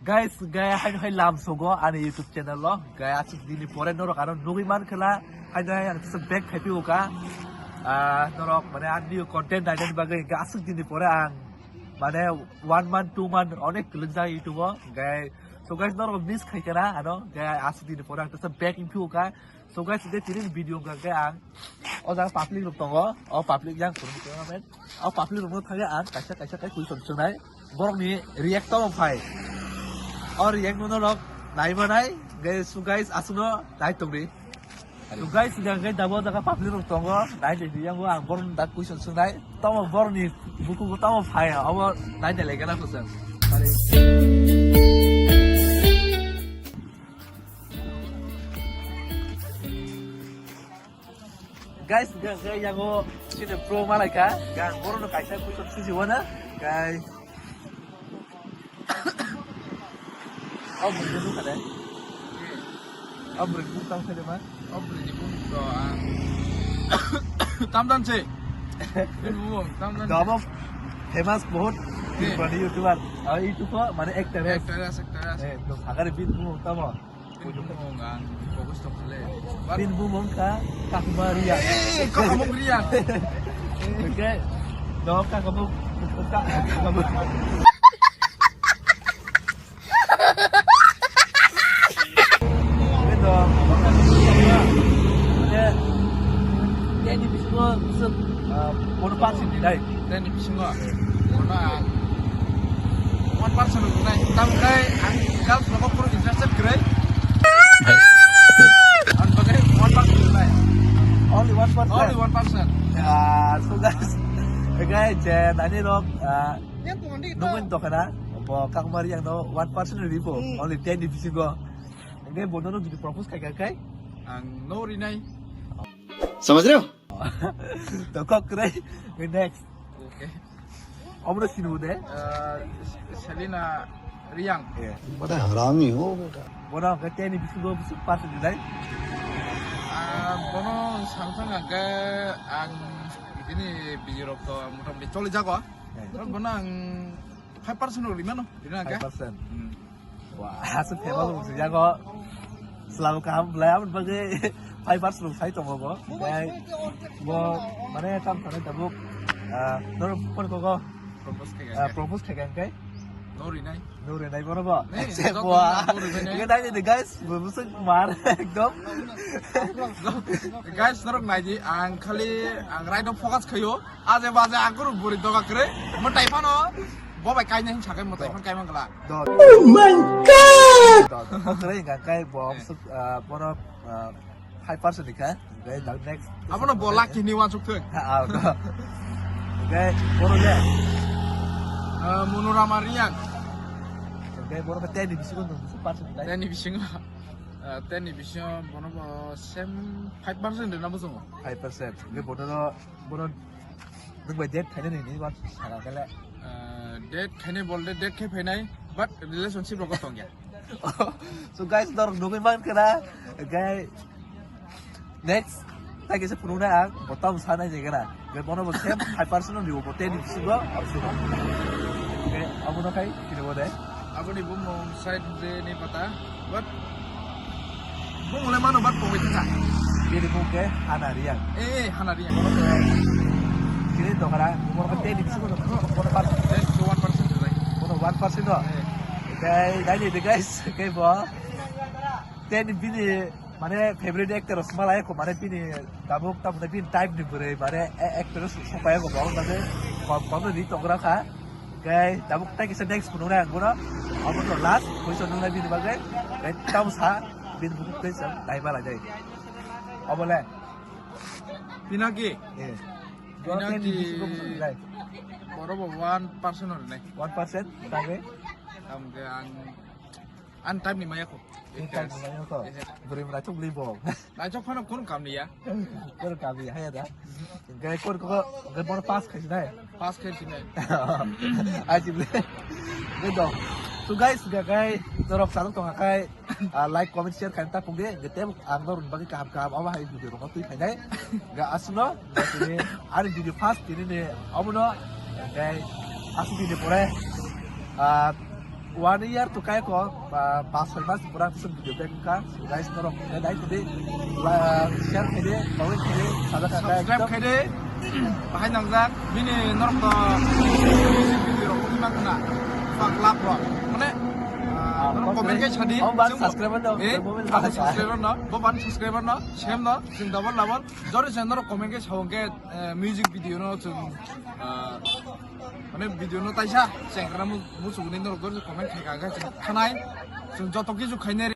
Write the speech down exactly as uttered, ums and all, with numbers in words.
Guys, guys, hai hai lam sogo ani YouTube channel lo. Guys, aswk dini pore norok ano nugwi man khela. Hai hai ang tisa back khai piu ka. Ah, norok mane ani content nai nai bagwi guys, aswk dini pore ang mane one month, two month onek kwlwk jak YouTube o. Guys, so guys, norok miss khai kana ano. Guys, aswk dini pore ang tisa back in piu ka. So guys, today tini video hwnkha khe ang o jaga public rok tongo, o public yang phone khe man, o public rok no thangwi ang kaisa kaisa khe question swngnai, borok ni react tamo phai, o react no norok nai manai, guys, so guys, aswk no nai tongdi. So guys, hwnkha khe dabo o jaga public rok tongo, nai tongdi, yang ang borok ni da question swngnai, tamo borok ni bukugo tamo phai, obo nai tonglaikha na kusa. Guys, ga, ga, yago sini pro malai ka, ga, borok no kaisa kusa sisi wana, guys. Oh, bro, itu kan ya? Oh, bro, itu tahu saya, Mas. Oh, bro, itu tuh, ah. Tam tam sih. Ini buang, tam tam. Gabam famous bahut. Iya. Bani YouTuber. Ah, itu kok mana actor ya? Actor ya, actor ya. Eh, tuh, agar bin buang, tamo. Bini bumung ang focus tong khale. Bini bumung kha Kakma Riya. Eh, Kakma Riya. Oke. No, Kakma, Kakma. Oke, dong. Oke. Oke. Ini bisu, bisu, uh, one percent ni, right? Tei ni bisingo bono ang one percent rwnai. Tamo khe ang girls rokbo phuru interested kwrwi. Ang bagwi one percent rwnai. Only one percent? Only one percent. Ah, so guys, guys, je nani rok, ah, nungwi tongkha na, bo Kakma Riya ang no one percent rwi bo, hmm, only ten ni bisingo. Hwnkhe bono no jodi propose khai kha khai? Ang no rinai. Samajh rahe ho? To kok kwrwi, next. Okay. Omo no sinu de? Uh, Selina Riang. Yeah. Bada harami ho beta. Bono hwnkhe ten ni bisingo bwswk percent rwnai? Ah, bono samsang hwnkhe ang bini video rok to motamoti choli jago. Yeah. Bono ang five percent rok rimano, rina hwnkhe? Five percent. Hmm. Wah, aswk famous rok swijak o. Swlabo kaham belai, aboni bagwi five percent rok sai tongo bo. Oke, bo mane tam sanai tabuk, ah, norok phone kok o, propose khe ah, propose khe khe. No rinai. No rinai bono bo. Accept bo. No rinai. Nge dai de guys, bo bwswk mar ekdom. Guys, norok naidi, ang khali, ang right o focus khayo. Aje baje ang kuru buri doga kre. Mo tai phano bo bai kaina hin sakai mo tai phan kai mangla. Oh my God! Kre ga kai bo, ah, bono, ah, five percent ka. Gai dak next. Abono bo lucky ni wansuk thung. Ah, ah. Gai bono le. Ah, Monorama Riang. Gai bono ka ten ni bisingo nung percent dai. Ten ni bisingo. Ah, ten ni bisingo bono bo same five percent na bo songo. Five percent. Gai bono Bono nwng bai date khainani hinwi uansuk sakha khe le. Ah, date khainai bolte date khai phainai, but relationship rogo tongya. So guys, norok nugwi mankha na, guys, next tai kisa phunuknai ang, bo tamo sanai je gana. Gai bono bo same five percent no riwo, bo ten ni bisingo, absino. Gai abono khai, kini bo de. Aboni bumung side je ni pata, but bumung le mano, but pogwi thangkha. Bini bumung khe Hana Riang. Eh, eh, Hana Riang. Bono khe chini dokhara, bono khe ten ni bisingo no, bono percent. Ten to one percent rilai. Bono one percent no. Eh. Kai, dai ni de guys, kai bo. Ten bini mane favorite actor smalai ko mane bini tabuk tabuk bini type ni bwrwi mane a-, actor sokpai ko bo mane kom kom ni togra kha. Gai tabuk tai kisa next phunuknai ang bono. Abo to last question nungnai bini bagwi. Gai tamo sa bini buku question nai bala dai. Abo le. Pinaki. Eh. Pinaki. Borok bo one percent ore nai. One percent tangwi. Tamo khe ang Ani time ni maya ko. Ani time ni maya ko. Eh, eh. Bwrwi mwnai thok bwrwi bo. Naithok phano kono kam ni ya. Kono kam ni ya, haya da. Gai kor ko, gai bono pass khai sinai. Pass khai sinai. Ai jibli. Gai do. So guys, gai, gai, norok salok tong kai, ah, like, comment, share khai ta pungge. Gai tem ang norok bagwi kaham kaham abo hai video rok twi phainai. Gai asno, gai tini, ani video first tini ni, abono, gai asno tini pore, ah, One year to kai ko, ah, pas soi mas pura kusum video back ka. So guys, norok nai nai tadi, la, share khaide, comment khaide, sabak ka Subscribe ekdom. Khaide, bahai nangjak, bini norok to music video rok wngma khna, fuck love rok. Mane, ah, ah, norok comment khe sadi, oh, ban chwng bo, subscriber no, eh, bo ban ban subscriber no, bo ban subscriber no, same no, chwng double double. Jori se norok comment khe sawang khe, eh, music video no chwng, ah, mane video no taisa, chengkra mu, musugo ni norok jori comment khai ka khe chwng khanai, chwng joto kisu khainai.